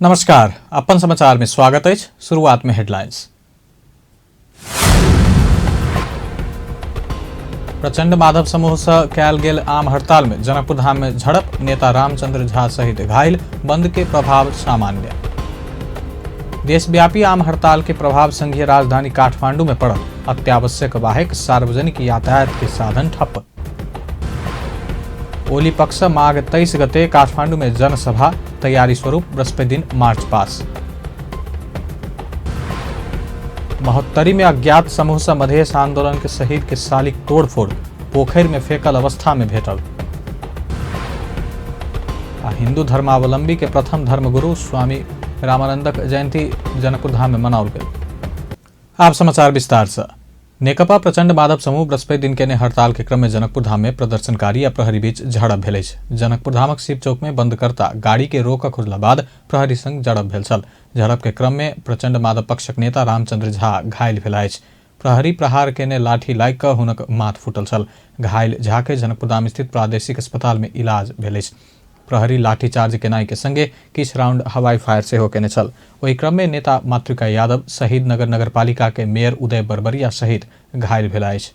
नमस्कार, अपन समाचार में स्वागत अछि। शुरुआत में हेडलाइंस। प्रचंड माधव समूह से कयल गेल आम हड़ताल में जनकपुर धाम में झड़प, नेता रामचंद्र झा सहित घायल, बंद के प्रभाव सामान्य। देशव्यापी आम हड़ताल के प्रभाव संघीय राजधानी काठमांडू में पड़ल, अत्यावश्यक वाहक सार्वजनिक यातायात के साधन ठप्प। ओली पक्ष माघ 23 गते काठमांडू में जनसभा, तैयारी स्वरूप बृहस्पति दिन मार्च पास। महोत्तरी में अज्ञात समूह से मधेश आंदोलन के शहीद के शालिक तोड़फोड़, पोखरि में फेंकल अवस्था में भेटल। आ हिंदू धर्मावलंबी के प्रथम धर्मगुरु स्वामी रामानंदक जयंती जनकपुर धाम में मनाओल गेल। आप समाचार विस्तार से। नेकपा प्रचंड माधव समूह बृहस्पति दिन केने हड़ताल के क्रम में जनकपुर धाम में प्रदर्शनकारी आ प्रहरी बीच झड़प भेल अछि। जनकपुर धामक शिव चौक में बंदकर्ता गाड़ी के रोकऽ खुजला बाद प्रहरी संग झड़प भेल छल। झड़प के क्रम में प्रचंड माधव पक्षक नेता रामचंद्र झा घायल भेल अछि। प्रहरी प्रहार केने लाठी लागि कऽ हुनक माथ फूटल छल। घायल झा के जनकपुर धाम स्थित प्रादेशिक अस्पताल में इलाज भेल अछि। प्रहरी लाठीचार्ज केनाइ के संगे किछु राउंड हवाई फायर सेहो केने छल। ओहि क्रम में नेता मातृका यादव, शहीद नगर नगरपालिका के मेयर उदय बरबरिया सहित घायल भेला अछि।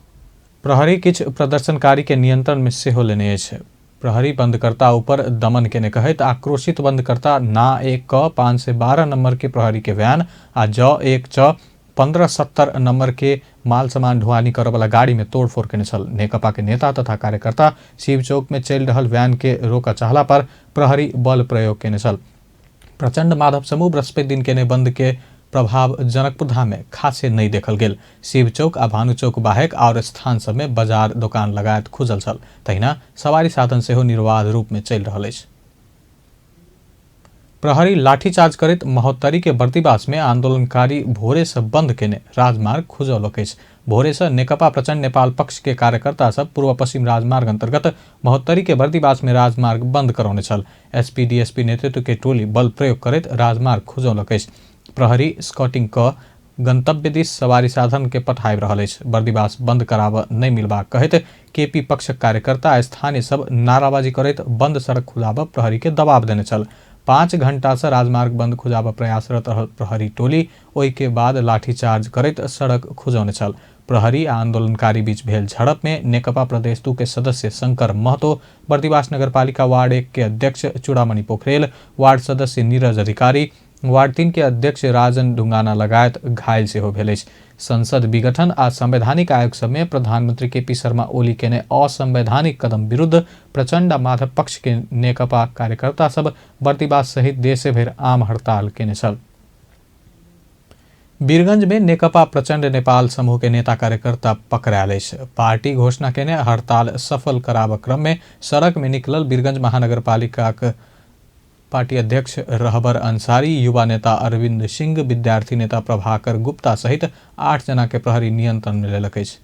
प्रहरी किछु प्रदर्शनकारी के नियंत्रण में सेहो लेने अछि। प्रहरी बंदकर्ता ऊपर दमन केने कहैत आक्रोशित बंदकर्ता ना 1 क 512 नंबर के प्रहरी के वैन आ ज 1 च 1570 नंबर के माल सामान ढुआनी करऽवला गाड़ी में तोड़फोड़ केने छल। नेकपा के नेता तथा कार्यकर्ता शिव चौक में चलि रहल वैन के रोकऽ चाहला पर प्रहरी बल प्रयोग केने छल। प्रचंड माधव समूह बृहस्पति दिन केने बंद के प्रभाव जनकपुर धाम में खासे नहीं देखल गेल। शिव चौक आ भानु चौक बाहेक और स्थान सब में बाजार दोकान लगायत खुजल छल। तहिना सवारी साधन सेहो निर्बाध रूप में चलि रहल अछि। प्रहरी लाठीचार्ज करैत महोत्तरी के बर्दिवास में आंदोलनकारी भोरे से बंद केने राजमार्ग खुजौलक अछि। भोरे से नेकपा प्रचंड नेपाल पक्ष के कार्यकर्ता सब पूर्व पश्चिम राजमार्ग अंतर्गत महोत्तरी के बर्दिवास में राजमार्ग बंद करौने छल। एसपी डीएसपी नेतृत्व के टोली बल प्रयोग करैत राजमार्ग खुजौलक अछि। प्रहरी स्कॉटिंग क गंतव्य दिस सवारी साधन के पठाबि रहल अछि। बर्दिवास बंद कराबऽ नहि मिलबाक कहैत केपी पक्षक कार्यकर्ता आ स्थानीय सब नाराबाजी करैत बंद सड़क खुजाबऽ प्रहरी के दबाव देने छल। 5 घंटा से राजमार्ग बंद खुजाबऽ प्रयासरत रहल प्रहरी टोली ओहि के बाद लाठीचार्ज करैत सड़क खुजौने छल। प्रहरी आ आंदोलनकारी बीच भेल झड़प में नेकपा प्रदेश 2 के सदस्य शंकर महतो, बर्दिवास नगरपालिका वार्ड 1 के अध्यक्ष चूड़ामणि पोखरेल, वार्ड सदस्य नीरज अधिकारी, वार्ड 3 के अध्यक्ष राजन ढुंगाना लगायत घायल सेहो भेल अछि। संसद विघटन आ संवैधानिक आयोग सब में प्रधानमंत्री केपी शर्मा ओली केने असंवैधानिक कदम विरुद्ध प्रचंड आ माधव पक्ष के नेकपा कार्यकर्ता सब बर्दिवास सहित देशे भरि आम हड़ताल केने छल। वीरगंज में नेकपा प्रचंड नेपाल समूह के नेता कार्यकर्ता पकड़ायल अछि। पार्टी घोषणा केने हड़ताल सफल कराबऽ क्रम में सड़क में निकलल वीरगंज महानगरपालिकाक पार्टी अध्यक्ष रहबर अंसारी, युवा नेता अरविंद सिंह, विद्यार्थी नेता प्रभाकर गुप्ता सहित 8 जना के प्रहरी नियंत्रण में लेलक अछि।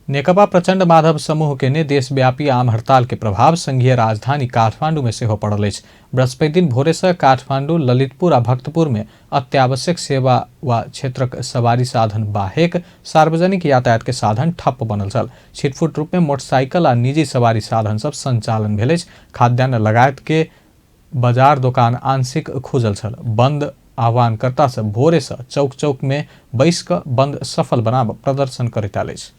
नेकपा प्रचंड माधव समूह के ने देशव्यापी आम हड़ताल के प्रभाव संघीय राजधानी काठमांडू में सेहो पड़ल अछि। बृहस्पति दिन भोरे से काठमांडू, ललितपुर आ भक्तपुर में अत्यावश्यक सेवा वा क्षेत्रक सवारी साधन बाहेक सार्वजनिक यातायात के साधन ठप्प बनल छल। छिटफुट रूप में मोटरसाइकिल आ निजी सवारी साधन सब संचालन भेल अछि। खाद्यान्न लगायत के बाजार दोकान आंशिक खुजल छल। बंद आह्वानकर्ता सब भोरे से चौक चौक में बैस कऽ बंद सफल बनाब प्रदर्शन करैत आयल अछि।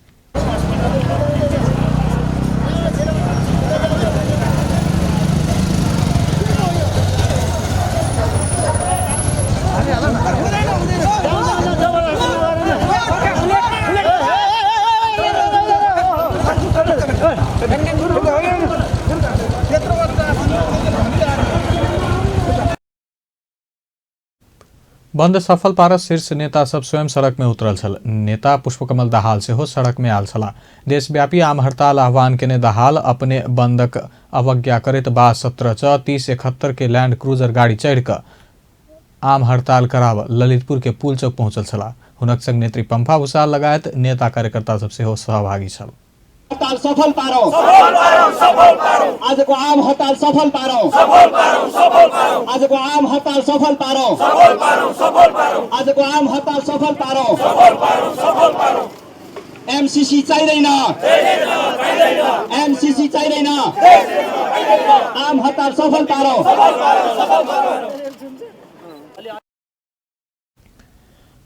बंद सफल पारस शीर्ष नेता सब स्वयं सड़क में उतरल छल। नेता पुष्पकमल दाहाल सेहो सड़क में आयल छलाह। देशव्यापी आम हड़ताल आह्वान केने दाहाल अपने बंदक अवज्ञा करैत बा 17 च 3071 के लैंड क्रूजर गाड़ी चढ़ि कऽ आम हड़ताल कराब ललितपुर के पुल चौक पहुंचल छलाह। हुनक संग नेत्री पंफा भूषाल लगायत नेता कार्यकर्ता सब सेहो सहभागी छल। हड़ताल सफल पारौं, आजको आम हड़ताल सफल पारौं, आजको आम हड़ताल सफल पारौं, आजको आम हड़ताल सफल पारौं। एमसीसी चाहिँदैन, एमसीसी चाहिँदैन। आम हडताल सफल पारौँ।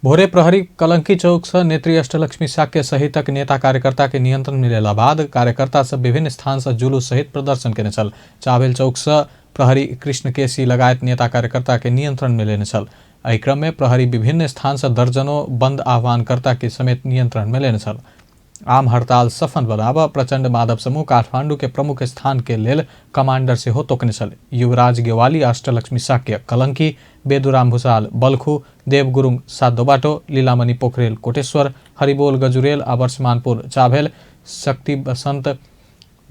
भोरे प्रहरी कलंकी चौक से नेत्री अष्टलक्ष्मी शाक्य सहितक नेता कार्यकर्ता के नियंत्रण मिलेला बाद कार्यकर्ता सब विभिन्न स्थान से जुलूस सहित प्रदर्शन केने छल। चावेल चौक से प्रहरी कृष्ण केसी लगायत नेता कार्यकर्ता के नियंत्रण में लेने छल। एहि क्रम में प्रहरी विभिन्न स्थान से दर्जनों बंद आह्वानकर्ता के समेत नियंत्रण में लेने छल। आम हड़ताल सफल बनाब प्रचंड माधव समूह काठमांडू के प्रमुख स्थान के लेल कमांडर सेहो तोकने छल। युवराज गेवाली, अष्टलक्ष्मी शाक्य कलंकी, बेदुराम भूषाल बल्खु, देव गुरुङ साधोबाटो, लीलामणि पोखरेल कोटेश्वर, हरिबोल गजुरेल आ वर्षमानपुर चाभेल, शक्ति बसंत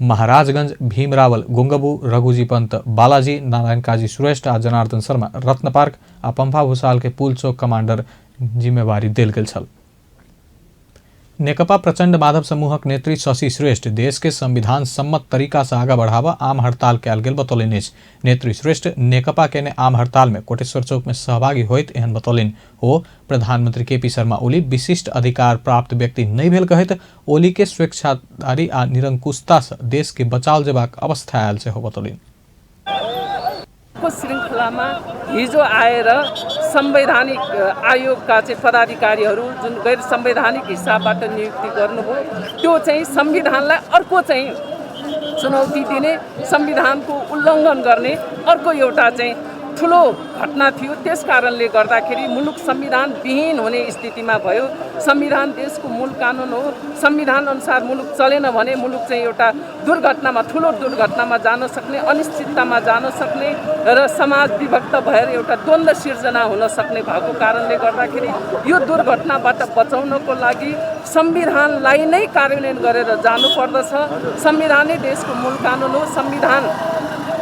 महाराजगंज, भीम रावल गुंगबू, रघुजी पंत बालाजी, नारायण काजी श्रेष्ठ आ जनार्दन शर्मा रत्न पार्क आ पंफा भूषाल के पुल चौक कमांडर जिम्मेवारी देल गेल छल। नेकपा प्रचंड माधव समूहक नेत्री शशि श्रेष्ठ देश के संविधान सम्मत तरीका से आगा बढ़ावा आम हड़ताल कयल गेल बतौलनि अछि। नेत्री श्रेष्ठ नेकपा केने आम हड़ताल में कोटेश्वर चौक में सहभागी होइत एहन बतौलनि। ओ प्रधानमंत्री केपी शर्मा ओली विशिष्ट अधिकार प्राप्त व्यक्ति नहि भेल कहैत ओली के स्वेच्छाचारी आ निरंकुशता से देश के बचाओल जेबाक अवस्था आयल सेहो बतौलनि। को श्रृङ्खलामा हिजो आएर संवैधानिक आयोगका चाहिँ पदाधिकारीहरू जुन गैर संवैधानिक हिसाबबाट नियुक्ति गर्नुभयो त्यो चाहिँ संविधानलाई अर्को चाहिँ चुनौती दिने, संविधानको उल्लङ्घन गर्ने अर्को एउटा चाहिँ ठुलो घटना थियो। त्यस कारणले गर्दाखेरि मुलुक संविधान विहीन हुने स्थितिमा भयो। संविधान देशको मूल कानुन हो। संविधान अनुसार मुलुक चलेन भने मुलुक चाहिँ एउटा दुर्घटनामा, ठुलो दुर्घटनामा जान सक्ने, अनिश्चिततामा जान सक्ने र समाज विभक्त भएर एउटा द्वन्द्व सिर्जना हुन सक्ने भएको कारणले गर्दाखेरि यो दुर्घटनाबाट बचाउनको लागि संविधानलाई नै कार्यान्वयन गरेर जानुपर्दछ। संविधानै देशको मूल कानुन हो। संविधान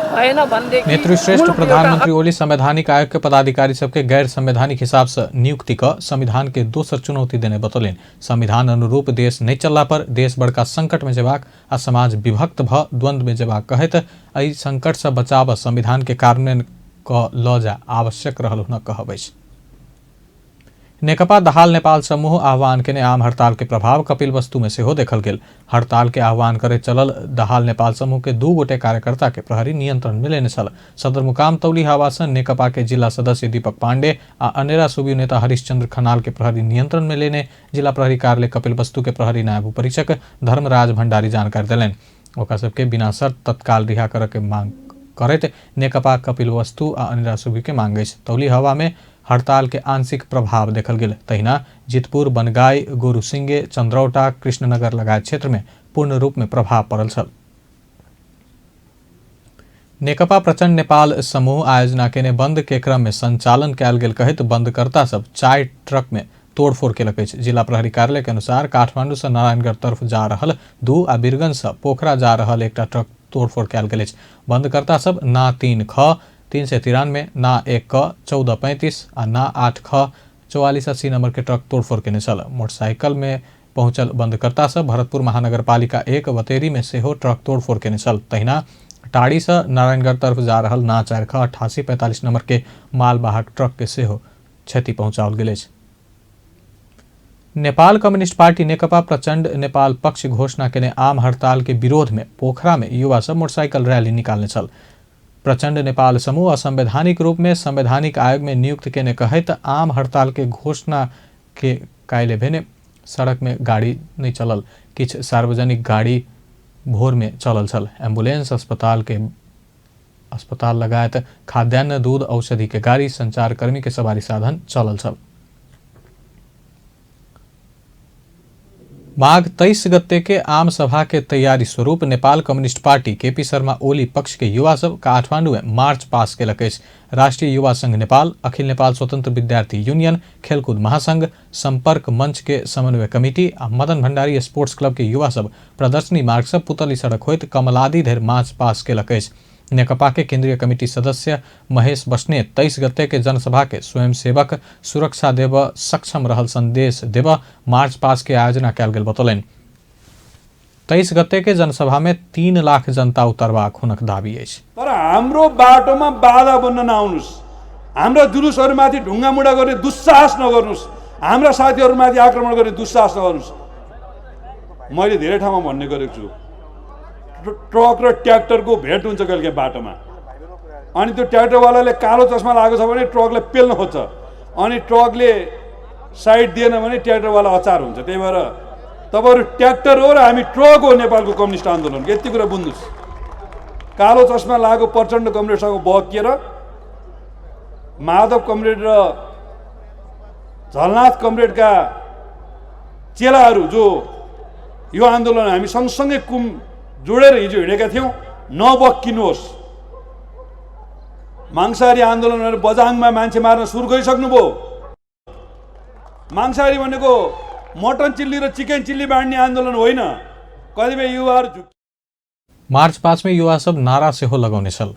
भएन भनेदेखि नेत्री श्रेष्ठ प्रधानमंत्री ओली संवैधानिक आयोग के पदाधिकारी सबके गैर संवैधानिक हिसाब से नियुक्ति क संविधान के दोसर चुनौती देने बतौलनि। संविधान अनुरूप देश नहीं चलला पर देश बड़का संकट में जेबाक आ समाज विभक्त भ द्वंद्व में जेबाक कहैत एहि संकट से बचाव संविधान के कार्यान्वयन क ल जा आवश्यक रहल हुनक कहब अछि। नेकपा दहाल नेपाल समूह आह्वान केने आम हड़ताल के प्रभाव कपिल वस्तु में सेहो देखल गेल। हड़ताल के आह्वान करे चलल दहाल नेपाल समूह के 2 गोटे कार्यकर्ता के प्रहरी नियंत्रण में लेने छल। सदरमुकाम तौली हावा से नेकपा के जिला सदस्य दीपक पांडे आ अनेरा सुबी नेता हरिश्चंद्र खनाल के प्रहरी नियंत्रण में लेने जिला प्रहरी कार्यालय कपिल वस्तु के प्रहरी नायब परीक्षक धर्मराज भंडारी जानकारी देलनि। ओकरा सबके बिना शर्त तत्काल रिहा करऽ के मांग करैत नेकपा कपिल वस्तु आ अनेरा सुबी के मांग अछि। तौली हवा में हड़ताल के आंशिक प्रभाव देखल गेल। तहिना जितपुर, बनगाई, गोरुसिंगे, चंद्रौटा, कृष्णनगर लगायत क्षेत्र में पूर्ण रूप में प्रभाव पड़ल छल। नेकपा प्रचंड नेपाल समूह आयोजना केने बंद के क्रम में संचालन कयल गेल कहैत बंदकर्ता सब 4 ट्रक में तोड़फोड़ केलक अछि। जिला प्रहरी कार्यालय के अनुसार काठमांडू से नारायणगढ़ तरफ जा रहल 2 आ बीरगंज से पोखरा जा रहल 1 ट्रक तोड़फोड़ कयल गेल अछि। बंदकर्ता सब ना 3 ख 393, ना 1 क 1435 आ ना 8 ख 4480 नंबर के ट्रक तोड़फोड़ केने छल। मोटरसाइकिल में पहुंचल बंदकर्ता सब भरतपुर महानगरपालिका 1 बतेरी में सेहो ट्रक तोड़फोड़ केने छल। तहिना टाड़ी से नारायणगढ़ तरफ जा रहल ना 4 ख 8845 नंबर के मालवाहक ट्रक के सेहो क्षति पहुंचाओल गेल अछि। नेपाल कम्युनिस्ट पार्टी नेकपा प्रचंड नेपाल पक्ष घोषणा केने आम हड़ताल के विरोध में पोखरा में युवा सब मोटरसाइकिल रैली निकालने छल। प्रचंड नेपाल समूह असंवैधानिक रूप में संवैधानिक आयोग में नियुक्त केने कहैत आम हड़ताल के घोषणा के कायले भेने सड़क में गाड़ी नहीं चलल। किछु सार्वजनिक गाड़ी भोर में चलल छल। एम्बुलेंस, अस्पताल लगायत खाद्यान्न, दूध, औषधि के गाड़ी, संचारकर्मी के सवारी साधन चलल छल। माघ 23 गते के आम सभा के तैयारी स्वरूप Nepal communist party K P Sharma Oli पक्ष के युवा सब काठमांडू में मार्च पास केलक अछि। राष्ट्रीय युवा संघ नेपाल, अखिल नेपाल स्वतंत्र विद्यार्थी यूनियन, खेलकूद महासंघ, संपर्क मंच के समन्वय कमिटी आ मदन भंडारी स्पोर्ट्स क्लब के युवा सब प्रदर्शनी मार्ग से पुतली सड़क होइत कमलादी धरि मार्च पास केलक अछि। नेकपा के केंद्रीय कमिटी सदस्य महेश बस्नेत 23 गते के जनसभा के स्वयंसेवक सुरक्षा देव सक्षम रहल संदेश देव मार्च पास के आयोजना कयल गेल बतौलनि। 23 गते के जनसभा में 3 लाख जनता उतरबाक हुनक दावी अछि। तर हाम्रो बाटोमा बाधा बन्न नआउनुस्, हाम्रा जुलुसहरूमाथि ढुङ्गामुढा गर्ने दुस्साहस नगर्नुस्, हाम्रा साथीहरूमाथि आक्रमण गर्ने दुस्साहस नगर्नुस्। मैले धेरै ठाउँमा भन्ने गरेको छु, ट्रक र ट्र्याक्टरको भेट हुन्छ कहिलेकाहीँ बाटोमा, अनि त्यो ट्र्याक्टरवालाले कालो चस्मा लगाएको छ भने ट्रकले पेल्न खोज्छ, अनि ट्रकले साइड दिएन भने ट्र्याक्टरवाला अचार हुन्छ। त्यही भएर तपाईँहरू ट्र्याक्टर हो र हामी ट्रक हो नेपालको कम्युनिस्ट आन्दोलनको, यति कुरा बुझ्नुहोस्। कालो चस्मा लगाएको प्रचण्ड कम्युनिस्टसँग बकिएर माधव कमरेड र झलनाथ कमरेडका चेलाहरू जो यो आन्दोलन हामी सँगसँगै कुम जोडेर हिजो हिँडेका थियौँ, नबक्किनुहोस्। मांसाहारी आन्दोलनहरू बजाङमा मान्छे मार्न सुरु गरिसक्नुभयो। मांसाहारी भनेको मटन चिल्ली र चिकन चिल्ली बाँड्ने आन्दोलन होइन। कतिपय युवाहरू मार्च 5 में युवा सब नारा सेहो लगौने छल।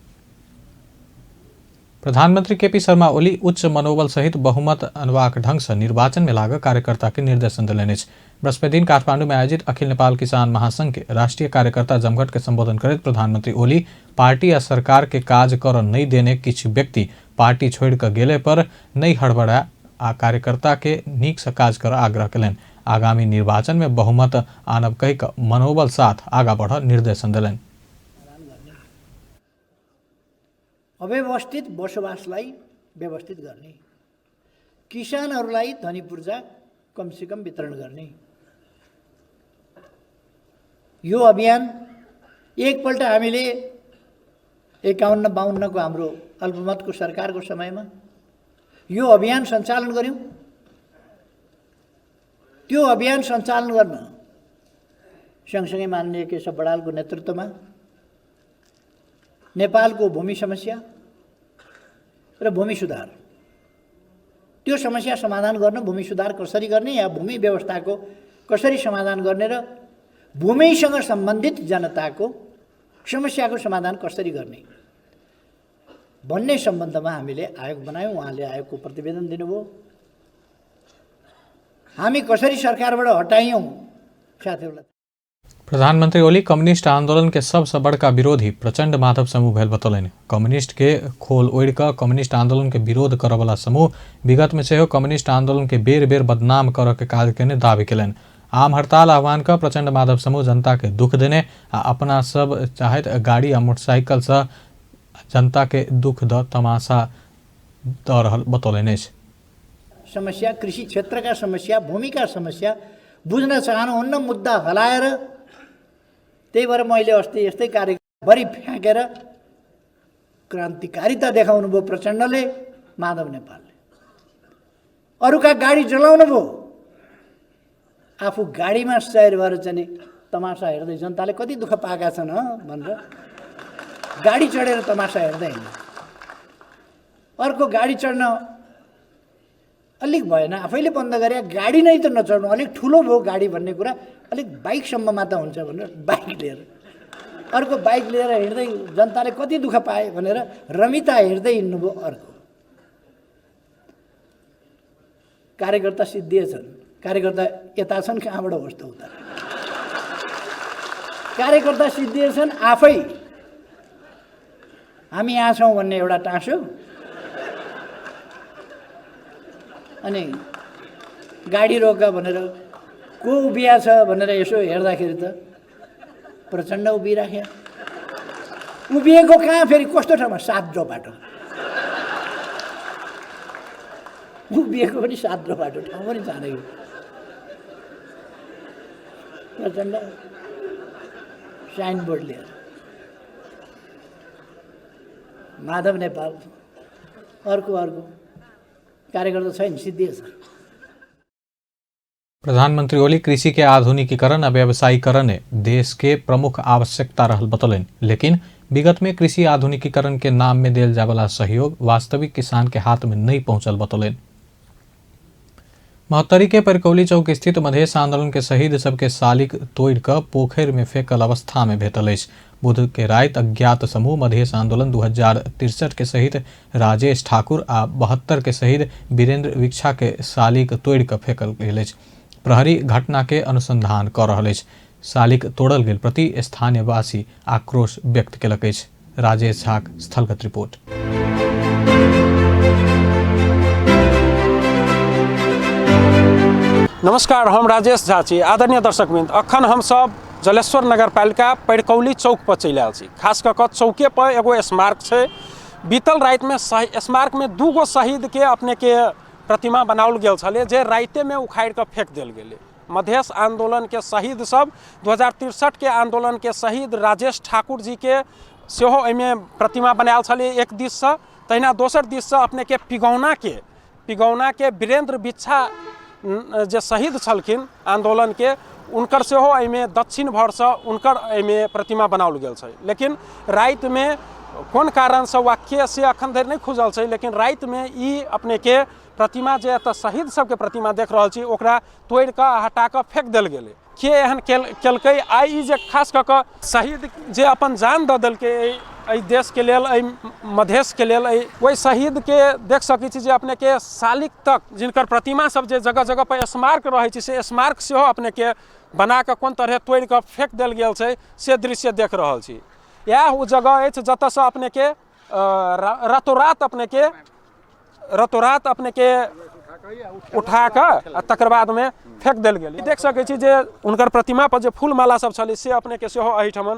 प्रधानमंत्री केपी शर्मा ओली उच्च मनोबल सहित बहुमत अनबाक ढंग से निर्वाचन में लाग कार्यकर्ता के निर्देशन देलनि अछि। बृहस्पति दिन काठमांडू में आयोजित अखिल नेपाल किसान महासंघ के राष्ट्रीय कार्यकर्ता जमघट के संबोधन करैत प्रधानमंत्री ओली पार्टी आ सरकार के काज कर नहीं देने किछु व्यक्ति पार्टी छोड़ कऽ गेले पर नहीं हड़बड़ा आ कार्यकर्ता के नीक से काज कर आग्रह कयलनि। आगामी निर्वाचन में बहुमत आनब कहि कऽ मनोबल साथ आगा बढ़ निर्देशन देलनि। अव्यवस्थित बसोबासलाई व्यवस्थित गर्ने, किसानहरूलाई धनी पूर्जा कमसेकम वितरण गर्ने, यो अभियान एकपल्ट हामीले 51-52 को हाम्रो अल्पमतको सरकारको समयमा यो अभियान सञ्चालन गर्यौँ। त्यो अभियान सञ्चालन गर्न सँगसँगै माननीय केशव बडालको नेतृत्वमा नेपालको भूमि समस्या र भूमि सुधार, त्यो समस्या समाधान गर्न भूमि सुधार कसरी गर्ने या भूमि व्यवस्थाको कसरी समाधान गर्ने र भूमिसँग सम्बन्धित जनताको समस्याको समाधान कसरी गर्ने भन्ने सम्बन्धमा हामीले आयोग बनायौँ। उहाँले आयोगको प्रतिवेदन दिनुभयो। हामी कसरी सरकारबाट हटायौँ साथीहरूलाई। प्रधानमंत्री ओली कम्युनिस्ट आंदोलन के सबसे बड़का विरोधी प्रचंड माधव समूह भेल बतौलनि। कम्युनिस्ट के खोल ओढ़ि कऽ कम्युनिस्ट आंदोलन के विरोध करऽवला समूह विगत में सेहो कम्युनिस्ट आंदोलन के बेर बेर बदनाम करऽ के काज केने दावी केलनि। आम हड़ताल आह्वान कऽ प्रचंड माधव समूह जनता के दुख देने आ अपना सब चाहैत गाड़ी आ मोटरसाइकिल से जनता के दुख the तमाशा दऽ रहल बतौलनि अछि। समस्या, कृषि क्षेत्रका समस्या, भूमिका समस्या बुझ्न चाहनुहुन्न, मुद्दा हलाएर। त्यही भएर मैले अस्ति यस्तै कार्यभरि फ्याँकेर क्रान्तिकारिता देखाउनु भयो प्रचण्डले, माधव नेपालले। अरूका गाडी जलाउनु भयो, आफू गाडीमा सैर भएर चाहिँ तमासा हेर्दै जनताले कति दुःख पाएका छन् भनेर गाडी चढेर तमासा हेर्दै हिँड्नु। अर्को गाडी चढ्न अलिक भएन, आफैले बन्द गरे, गाडी नै त नचढ्नु, अलिक ठुलो भयो गाडी भन्ने कुरा अलिक बाइकसम्ममा त हुन्छ भनेर बाइक लिएर अर्को बाइक लिएर हिँड्दै जनताले कति दुःख पाए भनेर रमिता हिँड्दै हिँड्नुभयो। अर्को कार्यकर्ता सिद्धिएछन्, कार्यकर्ता यता छन्, कहाँबाट होस् त उता, कार्यकर्ता सिद्धिएछन् आफै हामी यहाँ छौँ भन्ने एउटा टाँसो, अनि गाडी रोक भनेर को उभिया छ भनेर यसो हेर्दाखेरि त प्रचण्ड उभिराख्या। उभिएको कहाँ फेरि कस्तो ठाउँमा? साद्रो बाटो उभिएको पनि साद्रो बाटो, ठाउँ पनि जाँदैन। प्रचण्ड साइनबोर्ड लिएर, माधव नेपाल, अर्को अर्को कार्यकर्ता छैन, सिद्धिएछ। प्रधानमंत्री ओली कृषि के आधुनिकीकरण आ व्यावसायीकरण देश के प्रमुख आवश्यकता रहल बतौलनि, लेकिन विगत में कृषि आधुनिकीकरण के नाम में देल जावला सहयोग वास्तविक किसान के हाथ में नहीं पहुंचल बतौलनि। महोत्तरी के परकौली चौक स्थित मधेश आंदोलन के शहीद सबके शालिक तोड़ कऽ पोखरि में फेंकल अवस्था में भेटल अछि। बुध के राति अज्ञात समूह मधेश आंदोलन 2063 के शहीद राजेश ठाकुर आ 72 के शहीद वीरेंद्र वीक्षा के शालिक तोड़ कऽ फेंकल गेल अछि। प्रहरी घटना के अनुसंधान कऽ रहल अछि। शालिक तोड़ल गेल प्रति स्थानीयवासी आक्रोश व्यक्त केलक अछि। राजेश झाक स्थलगत रिपोर्ट। नमस्कार, हम राजेश झा छी। आदरणीय दर्शकवृन्द, अखन हमसब जलेश्वर नगरपालिका पैरकौली चौक पर चलि आयल छी। खास कऽ कऽ चौके पर एगो स्मारक छै। बीतल रातिमे स्मारकमे दूगो शहीदके अपनेके प्रतिमा बनाओल गेल छलै, जे रातिमे उखाड़ि कऽ फेक देल गेलै। मधेश आंदोलनके शहीद सब 2063 के आंदोलनके शहीद राजेश ठाकुर जीके सेहो एहिमे प्रतिमा बनायल छलै एक दिससँ, तहिना दोसर दिससँ अपनेके पिगौनाके वीरेंद्र बिच्छा जे शहीद छलखिन आंदोलनके, उनकर सेहो एहिमे दक्षिण भरसँ उनकर एहिमे प्रतिमा बनाओल गेल छै। लेकिन रातिमे कोन कारणसँ वा के से अखन धरि नहि खुजल छै, लेकिन रातिमे ई अपनेके प्रतिमा जे एतऽ शहीद सबके प्रतिमा देख रहल छी, ओकरा तोड़ि कऽ हटा कऽ फेक देल गेलै। के एहन केलकै? आइ ई जे खास कऽ कऽ शहीद जे अपन जान दऽ देलकै एहि देशके लेल, एहि मधेशके लेल, एहि ओहि शहीदके देख सकै छी जे अपनेके शालिक तक जिनकर प्रतिमा सब जे जगह जगह पर स्मारक रहै छै, से स्मारक सेहो अपनेके बना कऽ कोन तरहे तोड़ि कऽ फेक देल गेल छै, से दृश्य देख रहल छी। इएह ओ जगह अछि जतऽसँ अपनेके रातोरात अपनेके उठा कऽ आ तकर बादमे फेक देल गेल। देख सकै छी जे हुनकर प्रतिमा पर जे फूल माला सब छलै से अपनेके सेहो एहिठमन।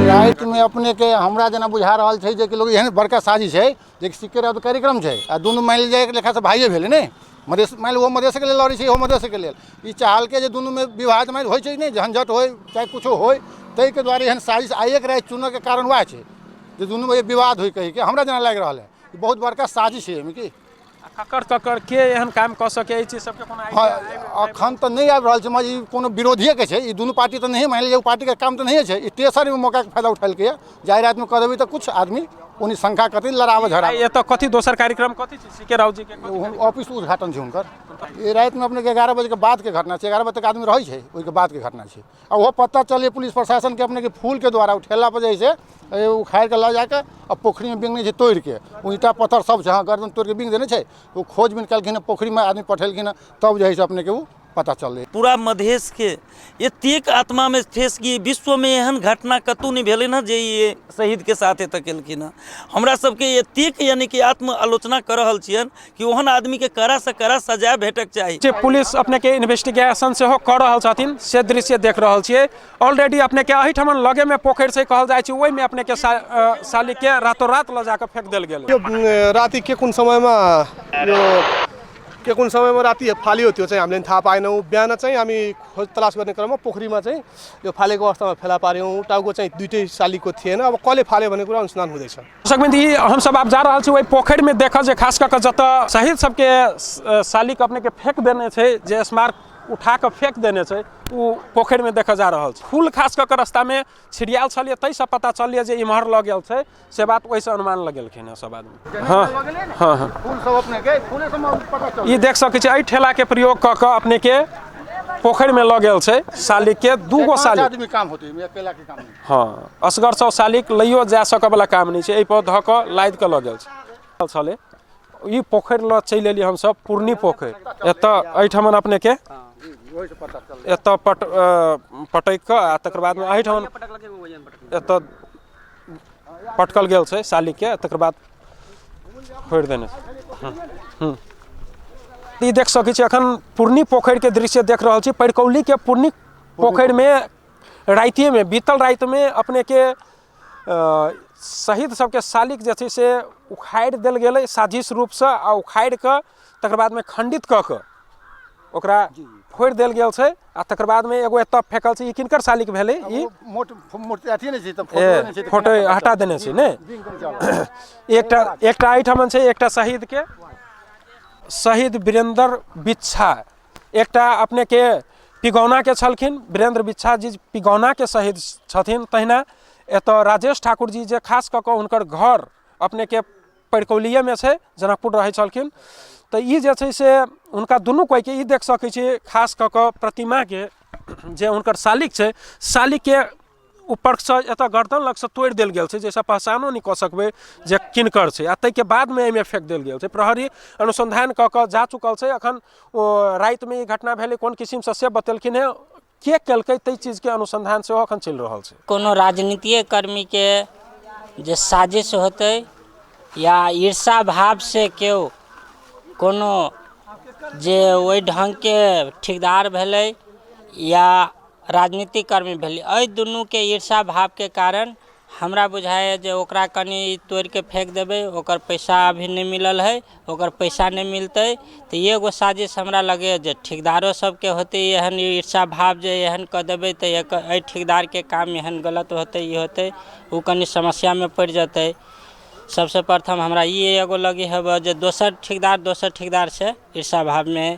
रातिमे अपनेके हमरा जेना बुझा रहल छै जे कि लोग एहन बड़का साजिश है जे कि सिक्के राउत कार्यक्रम छै आ दुनू मानि लिअ एक लेखासँ भाइए भेलै ने। मधेश मानि लिअ ओहो मधेशके लेल लड़ै छै, इहो मधेशके लेल। ई चाहलकै जे दुनूमे विवाद मानि होइ छै नहि, झंझट होइ चाहे किछो होइ, ताहिके दुआरे एहन साजिश आइएके राति चुनऽके कारण वएह छै जे दुनूमे विवाद होइ कहिके हमरा जेना लागि रहल है। ई बहुत बड़का साजिश है एहिमे की ककर ककर के एहन काम कऽ सकै एहि चीज सबके कोनो हँ, अखन तऽ नहि आबि रहल छै, मगर ई कोनो विरोधिएके छै। ई दुनू पार्टी तऽ नहिए मानि लिअ, ओ पार्टीके काम तऽ नहिए छै। ई तेसर मौकाके फायदा उठेलकै जे आइ रातिमे कऽ देबै तऽ किछु आदमी ओनी शंका करतै, लड़ाबऽ झगड़ा। एतऽ कथी दोसर कार्यक्रम कथी छै? सी के राउत जी के ऑफिस उद्घाटन छै हुनकर। ई रातिमे अपनेके 11 बजेके बादके घटना छै। 11 बजे तक आदमी रहै छै, ओहिके बादके घटना छै। आ ओहो पता चललै पुलिस प्रशासनके अपनेके फूलके द्वारा ओ ठेला पर जे छै से उखाड़ि कऽ लऽ जाकऽ आ पोखरिमे बिंगने छै तोड़िके, ओ ईंटा पत्थर सब छै, हँ गर्दन तोड़िके बिंग देने छै। ओ खोजबीन केलखिन, पोखरिमे आदमी पठेलखिन, तब जे है से अपनेके ओ पता चललै। पूरा मधेशके एतेक आत्मामे ठेस कि विश्वमे एहन घटना कतहु नहि भेलै हँ जे ई शहीदके साथ एतऽ केलखिन हँ। हमरा सबके एतेक यानि कि आत्म आलोचना कऽ रहल छियनि कि ओहन आदमीके कड़ासँ कड़ा सजाय भेटक चाही। जे पुलिस अपनेके इन्वेस्टिगेशन सेहो कऽ रहल छथिन से दृश्य देख रहल छियै। ऑलरेडी अपनेके एहिठमन लगेमे पोखरि छै कहल जाइ छै, ओहिमे अपनेके शालिकके रातों रात लऽ जाकऽ फेक देल गेल। यो राति के कुन समयमा यो के कुन समयमा राति फाल्यो त्यो चाहिँ हामीले थाहा पाएनौँ। बिहान चाहिँ हामी खोज तलास गर्ने क्रममा पोखरीमा चाहिँ यो फालेको अवस्थामा फेला पार्यौँ। टाउको चाहिँ दुइटै शालिगको थिएन। अब कसले फाल्यो भन्ने कुरा अनुसन्धान हुँदैछ। दर्शकवृन्द, ई हमसब आब जा रहल छी ओहि पोखरिमे देखऽ जे खास कऽ कऽ जतऽ शहीद सबके शालिग अपनेके फेक देने छै, जे स्मारक उठा कऽ फेक देने छै, ओ पोखरिमे देखऽ जा रहल छी। फूल खास कऽ कऽ रस्तामे छिड़ियाल छलियै, ताहिसँ पता चललै जे इम्हर लऽ गेल छै, से बात ओहिसँ अनुमान लगेलखिन हँ सब आदमी। हँ हँ हँ, फूल सब अपनेके फूले सब पता चललै। ई देख सकै छी एहि ठेलाके प्रयोग कऽ कऽ अपनेके पोखरिमे लऽ गेल छै शालिगके, दूगो शालिग। आदमी काम होतै, अकेला के काम नहीं। हँ, असगर सब शालिग लैयो जा सकऽ वाला काम नहि छै, एहिपर धऽ कऽ लादि कऽ लऽ गेल छै छलै। ई पोखरि लऽ चलि एलियै हमसब पूर्णी पोखरि। एतऽ एहिठमन अपनेके एतऽ पटकि कऽ आ तकर बादमे एहिठमन एतऽ पटकल गेल छै शालिगके, तकर बाद फोड़ि देने छै। ई देख सकै छी अखन पूर्णी पोखरिके दृश्य देख रहल छी। पैरकौलीके पूर्णी पोखरिमे रातिएमे, बीतल रातिमे अपनेके शहीद सबके शालिग जे छै से उखाड़ि देल गेलै साजिश रूपसँ, आ उखाड़ि कऽ तकर बादमे खण्डित कऽ कऽ ओकरा फोड़ि देल गेल छै। आ तकर बादमे एगो एतऽ फेकल छै। ई किनकर शालिग भेलै? ई मोट मूर्ति अथी नहि छै तऽ फोटो नहि छै, फोटो हटा देने छै ने। एकटा एकटा एहिठमन छै, एकटा शहीदके, शहीद वीरेंद्र बिच्छा, एकटा अपनेके पिगौनाके छलखिन, वीरेंद्र बिच्छा जी पिगौनाके शहीद छथिन। तहिना एतऽ राजेश ठाकुर जी जे खास कऽ कऽ हुनकर घर अपनेके पैरकौलिएमे छै, जनकपुर रहै छलखिन। तऽ ई जे छै से हुनका दुनू कोइके ई देख सकै छी खास कऽ कऽ प्रतिमाके जे हुनकर शालिग छै, शालिगके ऊपरसँ एतऽ गर्दन लगसँ तोड़ि देल गेल छै, जाहिसँ पहचानो नहि कऽ सकबै जे किनकर छै, आ ताहिके बादमे एहिमे फेक देल गेल छै। प्रहरी अनुसन्धान कऽ कऽ जा चुकल छै। अखन ओ रातिमे ई घटना भेलै कोन किसिमसँ से बतेलखिन हेँ, के केलकै ताहि चीजके अनुसन्धान सेहो अखन चलि रहल छै। कोनो राजनीतिए कर्मीके जे साजिश होतै या ईर्षा भावसँ केओ कोनो जे ओहि ढङ्गके ठेकेदार भेलै या राजनीतिक कर्मी भेलै, एहि दुनूके ईर्ष्या भावके कारण हमरा बुझाइए जे ओकरा कनि तोड़िके फेक देबै, ओकर पैसा अभी नहि मिलल हइ, ओकर पैसा नहि मिलतै। तऽ एगो साजिश हमरा लगैए जे ठेकेदारो सबके होतै एहन ईर्ष्या भाव जे एहन कऽ देबै तऽ एहि ठेकेदारके काम एहन गलत होतै, ई होतै, ओ कनि समस्यामे पड़ि जेतै। सबसँ प्रथम हमरा ई एगो लगे हेबे जे दोसर ठेकेदारसँ ईर्ष्या भावमे।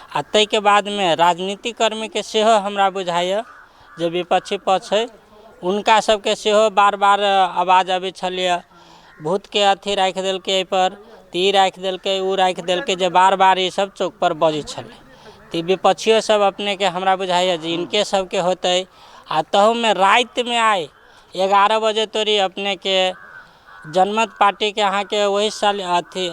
आ ताहिके बादमे राजनीतिक कर्मीके सेहो हमरा बुझाइए जे विपक्षी पक्ष है उनका सबके सेहो बार बार आवाज अबै छलैए, भूतके अथी राखि देलकै एहिपर, तऽ ई राखि देलकै, ओ राखि देलकै, जे बार बार ई सब चौकपर बजै छलै। तऽ विपक्षियो सब अपनेके हमरा बुझाइए जे इनके सबके होतै। आ तहूमे रातिमे आइ 11 बजे तोरी अपनेके जनमत पार्टीके अहाँके ओहि साल अथी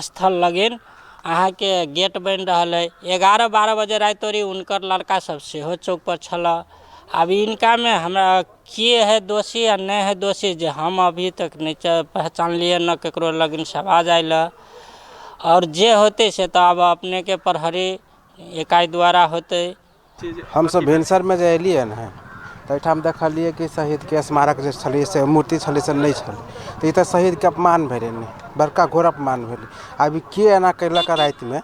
स्थल लगिन अहाँके गेट बनि रहल है, 11-12 बजे राति तोरी हुनकर लड़का सब सेहो चौकपर छलऽ। आब इनकामे हमरा के है दोषी आ नहि है दोषी जे हम अभी तक नहि पहचानलियै, न ककरो लगिन आवाज आयल। आओर जे होतै से तऽ आब अपनेके प्रहरी इकाइ द्वारा होतै। हमसब भिनसरमे जे एलियै हँ तऽ एहिठाम देखलियै कि शहीदके स्मारक जे छलै से मूर्ति छलै से नहि छलै, तऽ ई तऽ शहीदके अपमान भेलै ने, बड़का घोर अपमान भेलै। आब के एना कयलक रातिमे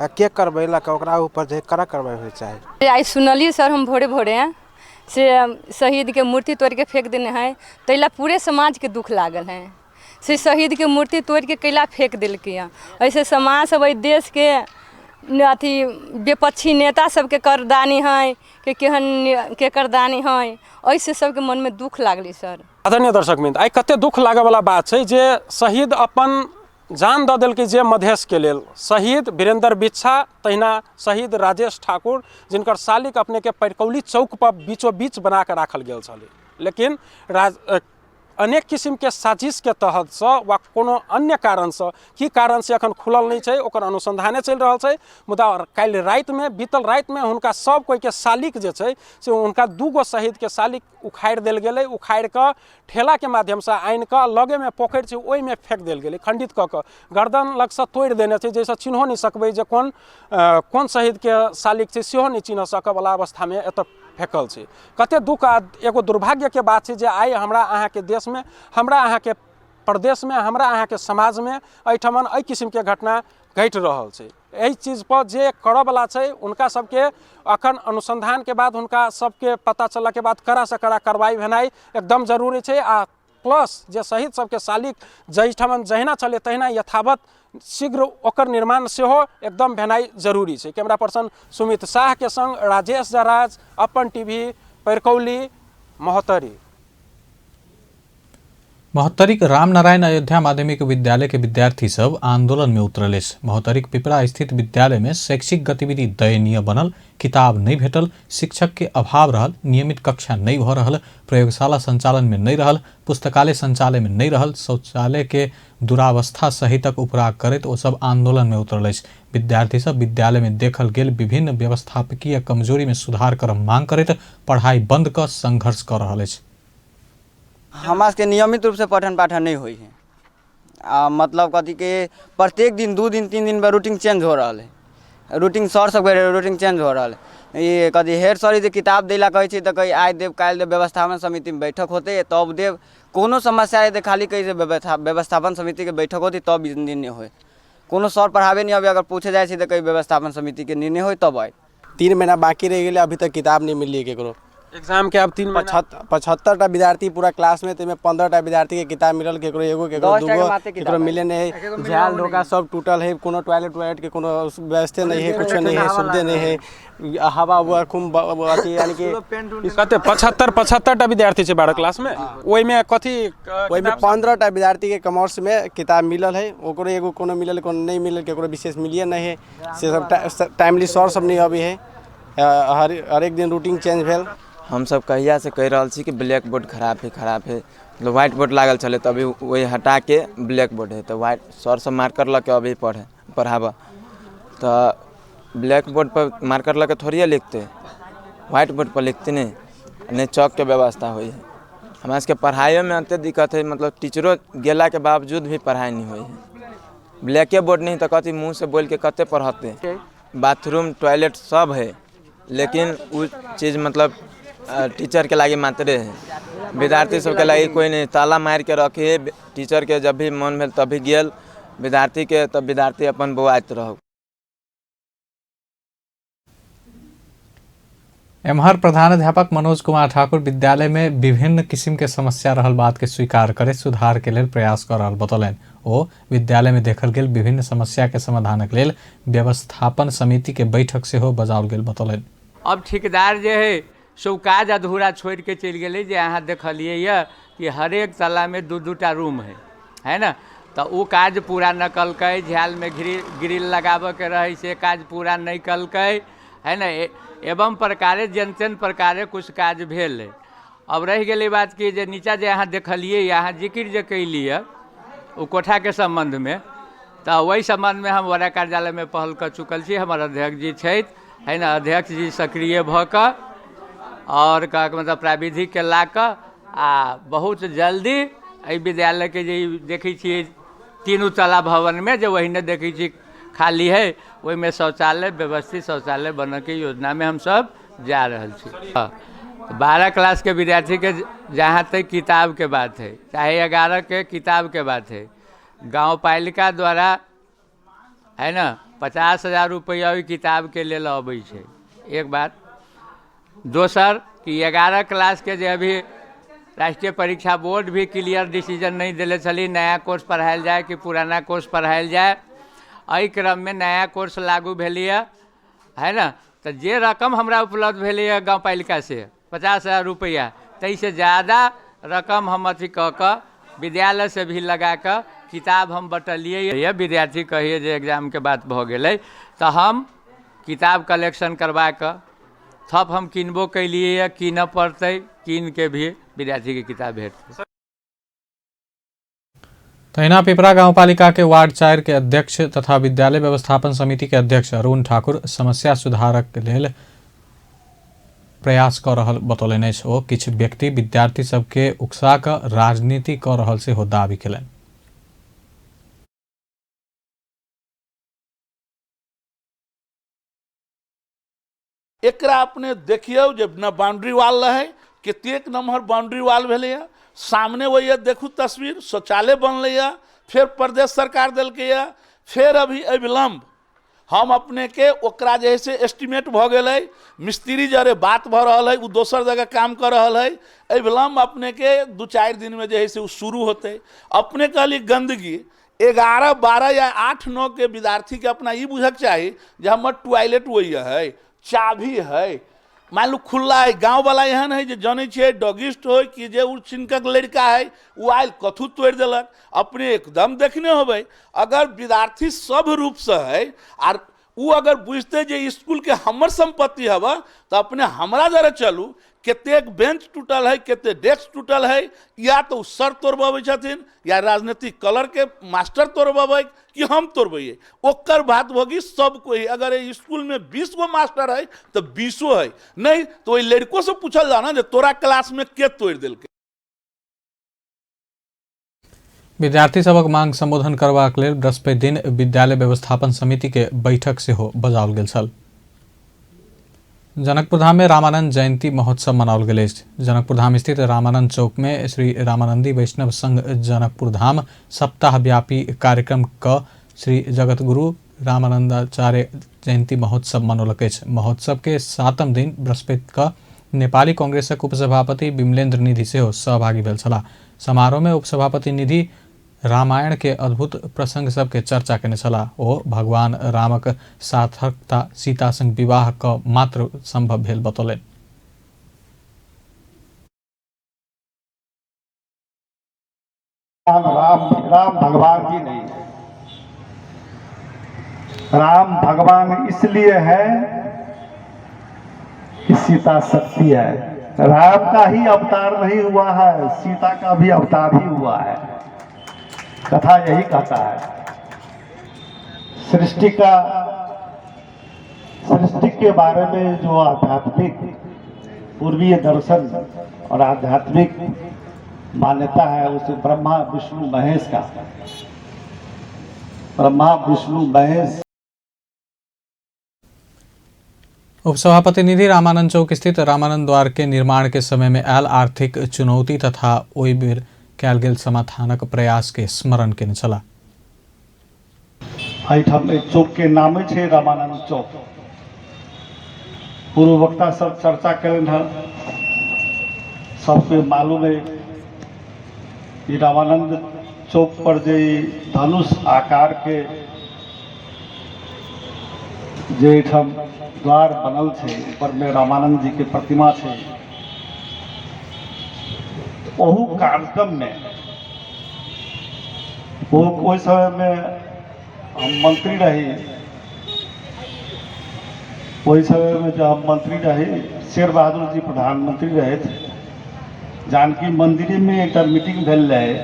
आ के करबेलक, ओकरा ऊपर जे कड़ा कार्रवाई होय चाही। आइ सुनलियै सर हम भोरे भोरे से शहीदके मूर्ति तोड़िके फेंक देने है, ताहि ला पूरे समाजके दुख लागल है। से शहीदके मूर्ति तोड़िके कैला फेंक देलकै हँ। ऐसे समाज सब एहि देशके अथी विपक्षी नेता सबके करदानी है कि केहन के करदानी है, ऐसे सबके मनमे दुख लागलै सर। आदरणीय दर्शक मित्र, आइ कते दुख लागैवला बात छै जे शहीद अपन जान दऽ देलकै जे मधेशके लेल। शहीद वीरेंद्र बिच्छा, तहिना शहीद राजेश ठाकुर, जिनकर शालिक अपनेके पैरकौली चौक पर बीचो बीच बना कऽ राखल गेल छलै, लेकिन अनेक किसिमके साजिशके तहतसँ वा कोनो अन्य कारणसँ, की कारणसँ एखन खुलल नहि छै, ओकर अनुसन्धाने चलि रहल छै। मुदा काल्हि रातिमे, बीतल रातिमे हुनका सब कोइके शालिक जे छै से हुनका 2 गो शहीदके शालिक उखाड़ि देल गेलै। उखाड़ि कऽ ठेलाके माध्यमसँ आनि कऽ लगेमे पोखरि छै ओहिमे फेक देल गेलै, खण्डित कऽ कऽ गर्दन लगसँ तोड़ि देने छै, जाहिसँ चिन्हो नहि सकबै जे कोन कोन शहीदके शालिक छै, सेहो नहि चिन्ह सकऽवला अवस्थामे एतऽ फेकल छै। कते दुख आ एगो दुर्भाग्यके बात छै जे आइ हमरा अहाँके देशमे, हमरा अहाँके प्रदेशमे, हमरा अहाँके समाजमे एहिठमन एहि किसिमके घटना घटि रहल छै। एहि चीजपर जे करऽवला छै हुनका सबके अखन अनुसन्धानके बाद, हुनका सबके पता चललाके बाद कड़ासँ कड़ा कार्रवाई भेनाइ एकदम जरूरी छै। आ प्लस जे शहीद सबके शालिक जाहिठमन जहिना छलै तहिना यथावत शीघ्र ओकर निर्माण सेहो एकदम भेनाइ जरूरी छै। कैमरा पर्सन सुमित शाहके संग राजेश जराज, अपन टीवी, पैरकौली, महोत्तरी। महोत्तरीक रामनारायण अयोध्या माध्यमिक विद्यालय के विद्यार्थी सब आंदोलन में उतरल अछि। महोत्तरीक पिपरा स्थित विद्यालय में शैक्षिक गतिविधि दयनीय बनल, किताब नहीं भेटल, शिक्षक के अभाव रहल, नियमित कक्षा नहीं भ रहल, प्रयोगशाला संचालन में नहीं रहल, पुस्तकालय संचालन में नहीं रहल, शौचालय के दुरावस्था सहितक उपराग करैत ओ सब आंदोलन में उतरल अछि। विद्यार्थी सब विद्यालय में देखल गेल विभिन्न व्यवस्थापकीय कमजोरी में सुधार कर मांग करैत पढ़ाई बंद क संघर्ष कर रहल अछि। हमरा सबके नियमित रूपसँ पठन पाठन नहि होइ है, आ मतलब कथीके प्रत्येक दिन 2 दिन 3 दिन पर रूटीन चेंज हो रहल है। रूटीन सर सबके रूटीन चेंज हो रहल है। ई कथी हेड सर जे किताब दै ला कहै छै तऽ कहै आइ देब काल्हि देब, व्यवस्थापन समितिमे बैठक होतै तब देब। कोनो समस्या है तऽ खाली कहै छै व्यवस्थापन समितिके बैठक होतै तब निर्णय होइ। कोनो सर पढ़ाबे नहि अबै, अगर पूछे जाइ छै तऽ कहै व्यवस्थापन समितिके निर्णय होइ तब आइ। 3 महीना बाकी रहि गेलै, अभी तक किताब नहि मिललै केकरो। एग्जाम के अब 3 महीना 75 टा विद्यार्थी पूरा क्लास में, ताहिमे 15 टा विद्यार्थी के किताब मिलल, केकरो एगो केकरो दूगो, केकरो मिले नहीं है। झाल ढोका सब टूटल है, कोनो टॉयलेट वायलेट के कोनो व्यवस्था नहीं है, कुछ नहीं है, सुविधे नहीं है, हवा उवा खूब अथी, यानी कि कते 75 टा विद्यार्थी छै 12 क्लास में, ओहिमे कथी ओहिमे 15 टा विद्यार्थी के कॉमर्स में किताब मिलल है, ओकरो एगो कोनो मिलल कोनो नहीं मिलल, केकरो विशेष मिलिए नहीं है। से सब टाइमली सर सब नहीं अबै है, हरेक दिन रूटीन चेंज भेल। हमसब कहियासँ कहि रहल छी कि ब्लैक बोर्ड खराब है, खराब है, मतलब व्हाइट बोर्ड लागल छलै तऽ अभी वही हटाके ब्लैक बोर्ड है, तऽ व्हाइट सर सब मार्कर लऽ के अभी पढ़ाबऽ, तऽ ब्लैक बोर्ड पर मार्कर लऽ के थोड़िए लिखतै, व्हाइट बोर्ड पर लिखतै नहि चौकके व्यवस्था होइ है। हमरा सबके पढ़ाइयोमे एते दिक्कत है, मतलब टीचरो गेलाके बावजूद भी पढ़ाइ नहि होइ है, ब्लैके बोर्ड नहीं तऽ कथी मुँहसँ बोलिके कते पढ़तै। बाथरूम टॉयलेट सब है, लेकिन उ चीज मतलब टीचरके लागि मात्रे है, विद्यार्थी सबके लागि कोइ नहीं। ताला मारिके रखे है, टीचरके जब भी मन भेल तभी गेल, विद्यार्थीके तब विद्यार्थी अपन बौआइत रहू। एम्हर प्रधानाध्यापक मनोज कुमार ठाकुर विद्यालय में विभिन्न किसिम के समस्या रहल बात के स्वीकार करे सुधार के लेल प्रयास कर रहल बतौलनि। ओ विद्यालय में देखल गेल विभिन्न समस्या के समाधानक लेल व्यवस्थापन समिति के बैठक सेहो बजाओल गेल बतौलनि। अब ठेकेदार जे है से ओ काज अधूरा छोड़ि के चलि गेलै, जे अहाँ देखलियै यऽ कि हरेक तलामे 2-2 टा रूम है, है ना। तऽ ओ काज पूरा न कलकै, झालमे ग्रिल लगाबऽके रहै से काज पूरा नहि कलकै, है ना। एवं प्रकारे जन तेन प्रकारे कुछ काज भेल है। अब रहि गेलै बात कि जे नीचा जे अहाँ देखलियै, अहाँ जिक्र जे कैलियै ओ कोठाके सम्बन्धमे, तऽ ओहि सम्बन्धमे हम वड़ा कार्यालयमे पहल कऽ चुकल छी। हमर अध्यक्ष जी छथि, है ना। अध्यक्ष जी सक्रिय भऽ कऽ आओर कहके मतलब प्राविधिकके ला कऽ आ बहुत जल्दी एहि विद्यालयके जे देखै छियै 3 तला भवनमे जे ओहिने देखै छी खाली है, ओहिमे शौचालय व्यवस्थित शौचालय बनऽके योजनामे हमसब जा रहल छी। 12 क्लासके विद्यार्थीके जहाँ तक किताबके बात है, चाहे 11 के किताबके बात है, गाँव पालिका द्वारा है ना 50,000 रुपैआ ओहि किताबके लेल अबै छै, एक बात। दोसर कि 11 क्लासके जे अभी राष्ट्रीय परीक्षा बोर्ड भी क्लियर डिसीजन नहीं देले छली, नया कोर्स पढ़ायल जाए कि पुराना कोर्स पढ़ायल जाए, एहि क्रममे नया कोर्स लागू भेलैए, है ना। तऽ जे रकम हमरा उपलब्ध भेलैए गाँव पालिकासँ 50,000 रुपैआ, ताहिसँ ज़्यादा रकम हम अथी कऽ कऽ विद्यालयसँ भी लगा कऽ किताब हम बटलियै। विद्यार्थी कहिए जे एग्जामके बात भऽ गेलै तऽ हम किताब कलेक्शन करवा कऽ थप हम किनबो कैलियै, कीनऽ पड़तै, कीन के भी विद्यार्थीके किताब भेटतै। तहिना पिपरा गाउँपालिका के वार्ड 4 के अध्यक्ष तथा विद्यालय व्यवस्थापन समिति के अध्यक्ष अरुण ठाकुर समस्या सुधारक लेल प्रयास कऽ रहल बतौलनि अछि। ओ किछु व्यक्ति विद्यार्थी सबके उकसा कऽ राजनीति कऽ रहल सेहो दावी केलनि। एकरा अपने देखियौ जे न बाउंड्री वाल रहै, कतेक नम्हर बाउंड्री वाल भेलैए, सामने वही देखू तस्वीर, शौचालय बनलैए, फेर प्रदेश सरकार देलकैए, फेर अभी अविलंब हम अपने के ओकरा जे है से एस्टिमेट भऽ गेलै, मिस्त्री जरे बात भऽ रहल है, ओ दोसर जगह काम कऽ रहल है, अविलंब अपने के 2-4 दिनमे जे है से ओ शुरू होतै। अपने कहली गंदगी 11, 12 या 8, 9 के विद्यार्थी के अपना ई बुझक चाही जे हमर टॉयलेट वही है, चाभी है, मान लू खुला है। गाँववाला एहन है जे जनै छियै डॉगिस्ट हो कि जे उ छिनकक लड़का है ओ आयल कथू तोड़ि देलक, अपने एकदम देखने होबै। अगर विद्यार्थी सब रूपसँ है आर उ अगर बुझते जे स्कूल के हमर संपत्ति हवा तो अपने हमरा जरा चलू, कतेक बेंच टूटल है, कतेक डेस्क टूटल है, या तो सर तोड़बे छथिन या राजनीतिक कलर के मास्टर तोड़बे कि हम तोड़बे, ओकर बात होगी सब कोई। अगर स्कूल में 20 गो मास्टर है तो 20 है, नहीं तो वही लड़को से पूछल जाना जे तोरा क्लास में के तोड़ देलकै। विद्यार्थी सबक मांग संबोधन करबाक लेल बृहस्पति दिन विद्यालय व्यवस्थापन समिति के बैठक सेहो बजाओल गेल छल। जनकपुर धाम में रामानंद जयंती महोत्सव मनाओल गेल अछि। जनकपुर धाम स्थित रामानंद चौक में श्री रामानंदी वैष्णव संघ जनकपुर धाम सप्ताहव्यापी कार्यक्रम क श्री जगतगुरु रामानंदाचार्य जयंती महोत्सव मनौलक अछि। महोत्सव के 7म दिन बृहस्पति क नेपाली कांग्रेसक उपसभापति विमलेन्द्र निधि सेहो सहभागी भेल छलाह। समारोह में उपसभापति निधि रामायण के अद्भुत प्रसंग सबके चर्चा केने छलाह। ओ भगवान रामक सार्थकता सीता संग विवाह क मात्र संभव भेल बतौलनि। राम राम राम भगवान ही नहीं है, राम भगवान इसलिए है कि सीता शक्ति है। राम का ही अवतार नहीं हुआ है, सीता का भी अवतार ही हुआ है। कथा यही कहता है। सृष्टि के बारे में जो आध्यात्मिक पूर्वीय दर्शन और आध्यात्मिक मान्यता है, उसे ब्रह्मा विष्णु महेश का ब्रह्मा विष्णु महेश। उपसभापति निधि रामानंद चौक स्थित रामानंद द्वार के निर्माण के समय में आयल आर्थिक चुनौती तथा ओहि बेर कयल गेल समाधानक प्रयास के स्मरण केने छलाह। एहिठाम एहि चौक के नामे छै रामानंद चौक। पूर्व वक्ता सब चर्चा कयलनि हँ, सबके मालूम है कि रामानंद चौक पर जे धनुष आकार के जे एहिठाम द्वार बनल छै, ऊपर में रामानंद जी के प्रतिमा छै। ओहू कार्यक्रम में ओहि समय में हम मंत्री रही, ओहि समय में जब हम मंत्री रही, शेर बहादुर जी प्रधानमंत्री रहे, जानकी मंदिर में एक मीटिंग भेल रहे।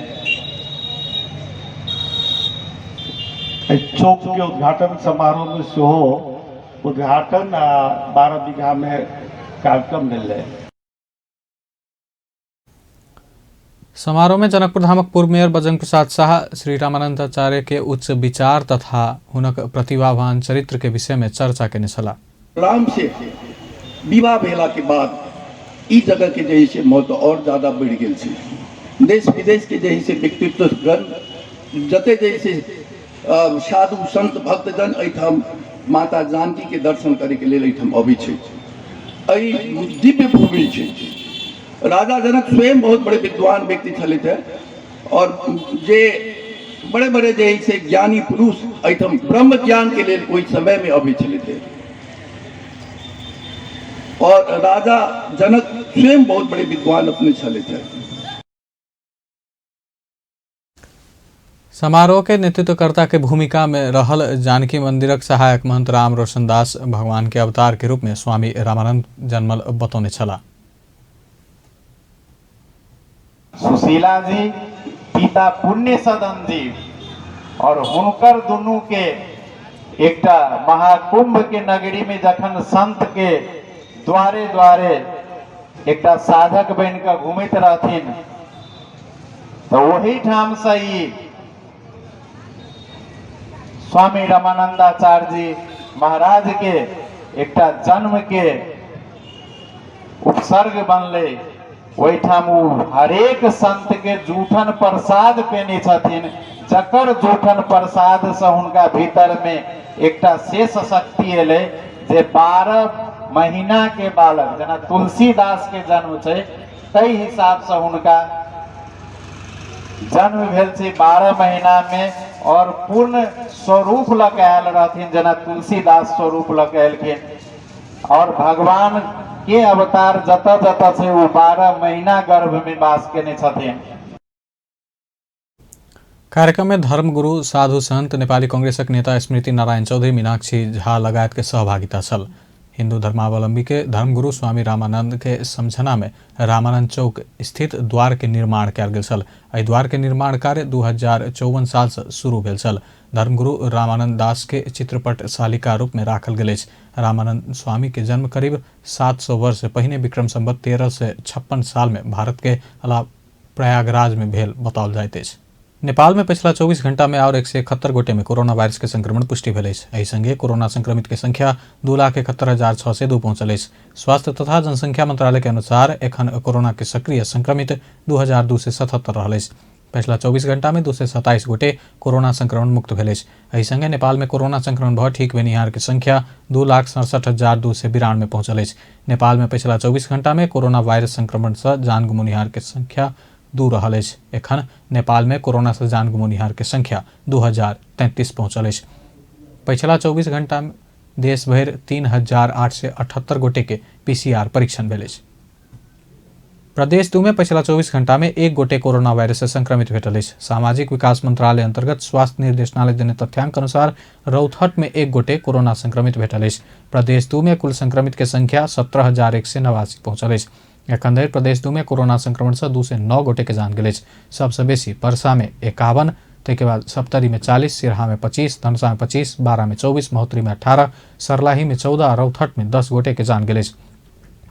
चौक के उद्घाटन समारोह में सेहो उद्घाटन आ 12 बीघा में कार्यक्रम भेल रहे। समारोह में जनकपुर धामक पूर्व मेयर बजरंग प्रसाद शाह श्री रामानंदाचार्य के उच्च विचार तथा हुनक प्रतिभावान चरित्र के विषय में चर्चा केने छलाह। राम से विवाह भेला के बाद ई जगह के जे से महत्व और ज्यादा बढ़ि गेल छै। देश विदेश के जे से व्यक्तित्वगण जते जे से साधु संत भक्तजन एहिठाम माता जानकी के दर्शन करे के लेल एहिठाम अबै छै। एहि दिव्य भूमि छै। राजा जनक स्वयं बहुत बड़े विद्वान व्यक्ति छलथि हैं और जे बड़े बड़े जे से ज्ञानी पुरुष एहिठाम ब्रह्म ज्ञान के लेल ओहि समय में अबै छलथि हैं। और राजा जनक स्वयं बहुत बड़े विद्वान अपने छलथि हैं। समारोह के नेतृत्वकर्ता के भूमिका में रहल जानकी मंदिरक सहायक महंत राम रोशन दास भगवान के अवतार के रूप में स्वामी रामानंद जन्मल बतौने छलाह। सुशीला जी, पिता पुण्य सदन जी और हुनकर दुनू के एकटा महाकुंभ के नगरी में जखन संत के द्वारे द्वारे एकटा साधक बन के घूमैत रहथिन तो वही ठाम से ई स्वामी रामानंदाचार्य जी महाराज के एकटा जन्म के उपसर्ग बनले। ओहिठाम ओ हरेक संत के जूठन प्रसाद पेने छथिन, जकर जूठन प्रसाद से हुनका भीतर में एकटा शेष शक्ति एलै जे 12 महीना के बालक जेना तुलसीदास के जन्म छै ताहि हिसाब से हुनका जन्म भेल छै 12 महीना में और पूर्ण स्वरूप लऽ के आयल रहथिन जेना तुलसीदास स्वरूप लऽ के एलखिन। और भगवान के अवतार जतऽ जतऽ छै ओ 12 महीना गर्भ में वास केने छथिन। कार्यक्रम में धर्मगुरु साधु संत नेपाली कांग्रेसक नेता स्मृति नारायण चौधरी, मीनाक्षी झा लगायत के सहभागिता छल। हिंदू धर्मावलंबी के धर्मगुरु स्वामी रामानंद के समझना में रामानंद चौक स्थित द्वार के निर्माण कयल गेल छल। एहि द्वार के निर्माण कार्य 2054 साल से शुरू भेल छल। धर्मगुरु रामानंद दास के चित्रपट शालिका रूप में राखल गेल अछि। रामानंद स्वामी के जन्म करीब 700 वर्ष पहिने विक्रम संवत 1356 साल में भारत के अलावा प्रयागराज में भेल बताओल जाइत अछि। नेपाल में पिछला 24 घंटा में और 171 गोटे में कोरोना वायरस के संक्रमण पुष्टि भेल अछि। एहि संगे कोरोना संक्रमित के संख्या 2,71,602 पहुंचल अछि। स्वास्थ्य तथा जनसंख्या मंत्रालय के अनुसार एखन कोरोना के सक्रिय संक्रमित 2,277 रहल अछि। पिछला 24 घंटा में 227 गोटे कोरोना संक्रमण मुक्त भेल अछि। एहि संगे नेपाल में कोरोना संक्रमण भऽ ठीक भेनिहार के संख्या 2,67,292 पहुंचल अछि। नेपाल में पिछला 24 घंटा में कोरोना वायरस संक्रमण से जान गुमौनिहार के संख्या 2 रहल अछि। एखन नेपाल में कोरोना से जान गुमौनिहार के संख्या 2,033 पहुंचल अछि। पिछला 24 घंटा में देश भरि 3,878 गोटे के पीसीआर परीक्षण भेल अछि। प्रदेश 2 में पिछला 24 घंटा में 1 गोटे कोरोना वायरस से संक्रमित भेटल अछि। सामाजिक विकास मंत्रालय अंतर्गत स्वास्थ्य निर्देशनालय देने तथ्यांक अनुसार रौतहट में 1 गोटे कोरोना संक्रमित भेटल अछि। प्रदेश 2 में कुल संक्रमित के संख्या 17,189 पहुंचल अछि। एखन धरि प्रदेश 2 में कोरोना संक्रमण से 209 गोटे के जान गेल अछि। सबसे बेसी परसा में 51, ताहिके बाद सप्तरी में 40, सिरहा में 25, धनुषा में 25, बारा में 24, महोत्तरी में 18, सर्लाही में 14 आ रौतहट में 10 गोटे के जान गेल अछि।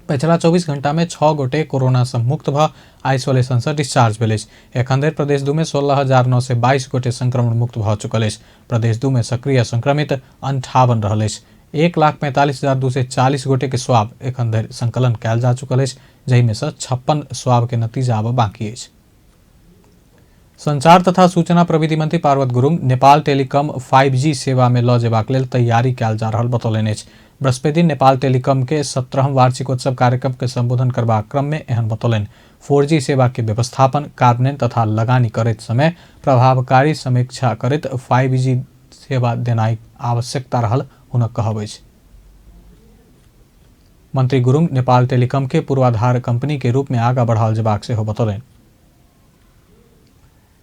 पछिला 24 घंटा में 6 गोटे कोरोना से मुक्त भ आइसोलेशन से डिस्चार्ज भेल अछि। एखन धरि प्रदेश 2 में 16,922 गोटे संक्रमण मुक्त भ चुकल अछि। प्रदेश 2 में सक्रिय संक्रमित 58 रहल अछि। 1,45,240 गोटे के स्वाब एखन धरि संकलन कयल जा चुकल अछि, जाहिमे से 56 स्वाब के नतीजा आब बाकी अछि। संचार तथा सूचना प्रविधि मंत्री पार्वत गुरुङ नेपाल टेलिकम 5G सेवा में ल जेबाक लेल तैयारी कयल जा रहल बतौलनि अछि। बृहस्पति दिन नेपाल टेलिकम के 17वां वार्षिकोत्सव कार्यक्रम के संबोधन करबाक क्रम में एहन बतौलनि। 4G सेवा के व्यवस्थापन, कार्यान्वयन तथा लगानी करैत समय प्रभावकारी समीक्षा करैत 5G सेवा देनाइ आवश्यकता रहल हुनक कहब अछि। मंत्री गुरुङ नेपाल टेलिकम के पूर्वाधार कंपनी के रूप में आगा बढ़ाओल जेबाक सेहो बतौलनि।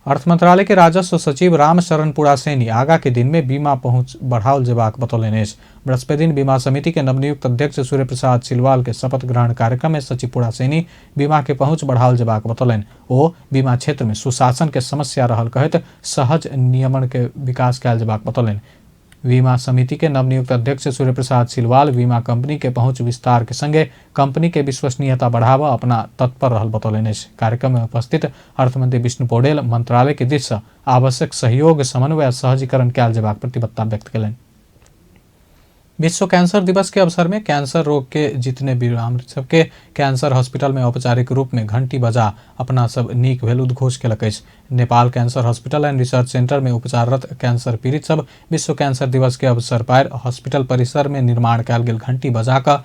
अर्थ मंत्रालय के राजस्व सचिव रामशरण पुरासेनी आगा के दिन में बीमा पहुंच बढ़ाओल जेबाक बतौलनि अछि। बृहस्पति दिन बीमा समिति के नवनियुक्त अध्यक्ष सूर्य प्रसाद सिलवाल के शपथ ग्रहण कार्यक्रम में सचिव पुरासेनी बीमा के पहुंच बढ़ाओल जेबाक बतौलनि। ओ बीमा क्षेत्र में सुशासन के समस्या रहल कहैत सहज नियमन के विकास कयल जेबाक बतौलनि। बीमा समिति के नवनियुक्त अध्यक्ष सूर्य प्रसाद सिलवाल बीमा कंपनी के पहुंच विस्तार के संगे कंपनी के विश्वसनीयता बढ़ावा अपना तत्पर रहल बतौलनि अछि। कार्यक्रम में उपस्थित अर्थमंत्री विष्णु पौडेल मंत्रालय के दिस से आवश्यक सहयोग, समन्वय आ सहजीकरण कयल जेबाक प्रतिबद्धता व्यक्त कयलनि। विश्व कैंसर दिवस के अवसर में कैंसर रोग के जितने बीमार सबके कैंसर हॉस्पिटल में औपचारिक रूप में घंटी बजा अपना सब नीक भेल उद्घोष केलक अछि। Nepal cancer hospital and research centre में उपचाररत कैंसर पीड़ित सब विश्व कैंसर दिवस के अवसर पर हॉस्पिटल परिसर में निर्माण कयल गेल घंटी बजा कऽ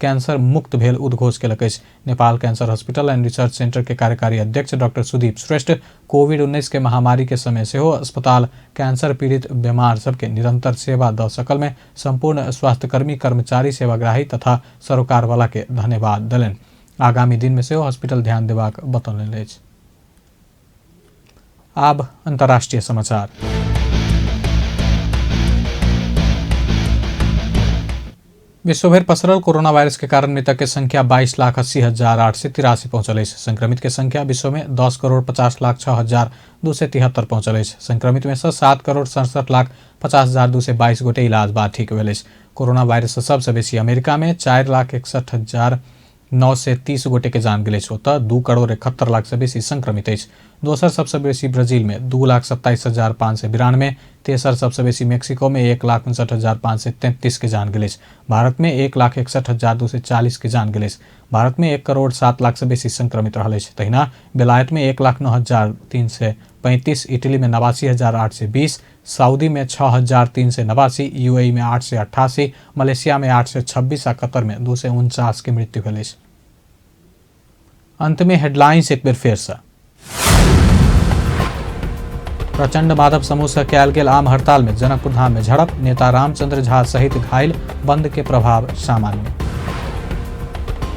कैंसर मुक्त भेल उद्घोष केलक अछि। Nepal cancer hospital and research centre के कार्यकारी अध्यक्ष डॉक्टर सुदीप श्रेष्ठ कोविड-19 के महामारी के समय सेहो अस्पताल कैंसर पीड़ित बीमार सबके निरंतर सेवा दऽ सकल में संपूर्ण स्वास्थ्यकर्मी, कर्मचारी, सेवाग्राही तथा सरोकारवाला के धन्यवाद देलनि। आगामी दिन में सेहो हॉस्पिटल ध्यान देबाक बतौलनि अछि। आब अंतर्राष्ट्रीय समाचार। विश्वभर पसरल कोरोना वायरस के कारण मृतक के संख्या 22,80,883 पहुंचल अछि। संक्रमित के संख्या विश्व में 10,50,06,273 पहुंचल अछि। संक्रमित में से 7,67,50,222 गोटे इलाज बाद ठीक भेल अछि। कोरोना वायरस से सबसे बेसी अमेरिका में 4,61,930 गोटे के जान गेल अछि। ओतऽ 2,71,00,000 से बेसी संक्रमित अछि। दोसर सबसे बेसी ब्राजील में 2,27,592, तेसर सबसे बेसी मेक्सिको में 1,59,533 के जान गेल अछि। भारत में 1,61,240 के जान गेल अछि। भारत में 1,07,00,000 से बेसी संक्रमित रहल अछि। तहिना बेलायत में 1,09,335, इटली में 89,820, सऊदी में 6,389, यूएई में 888, मलेशिया में 826 आ कतर में 249 के मृत्यु भेल अछि। अंत में हेडलाइंस एक बेर फेर से। प्रचंड माधव समूह से कयल गेल आम हड़ताल में जनकपुर धाम में झड़प, नेता रामचंद्र झा सहित घायल, बंद के प्रभाव सामान्य।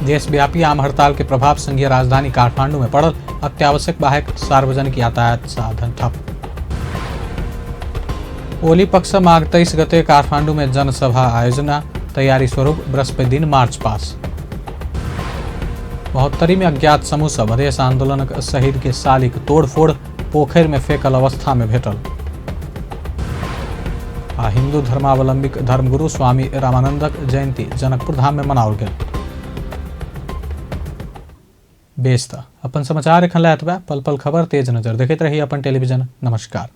देशव्यापी आम हड़ताल के प्रभाव संघीय राजधानी काठमांडू में पड़ल, अत्यावश्यक बाहेक सार्वजनिक यातायात साधन ठप। ओली पक्ष माघ 23 गते काठमांडू में जनसभा आयोजना, तैयारी स्वरूप बृहस्पति दिन मार्च पास। महोत्तरी में अज्ञात समूह से मधेश आंदोलनक शहीद के शालिक तोड़फोड़, पोखरि में फेकल अवस्था में भेटल। आ हिंदू धर्मावलंबीक धर्मगुरु स्वामी रामानंदक जयंती जनकपुर धाम में मनाओल गेल। बेस त अपन समाचार एखन लए एतबे। पल पल खबर तेज नजर देखैत रही अपन टेलीविजन। नमस्कार।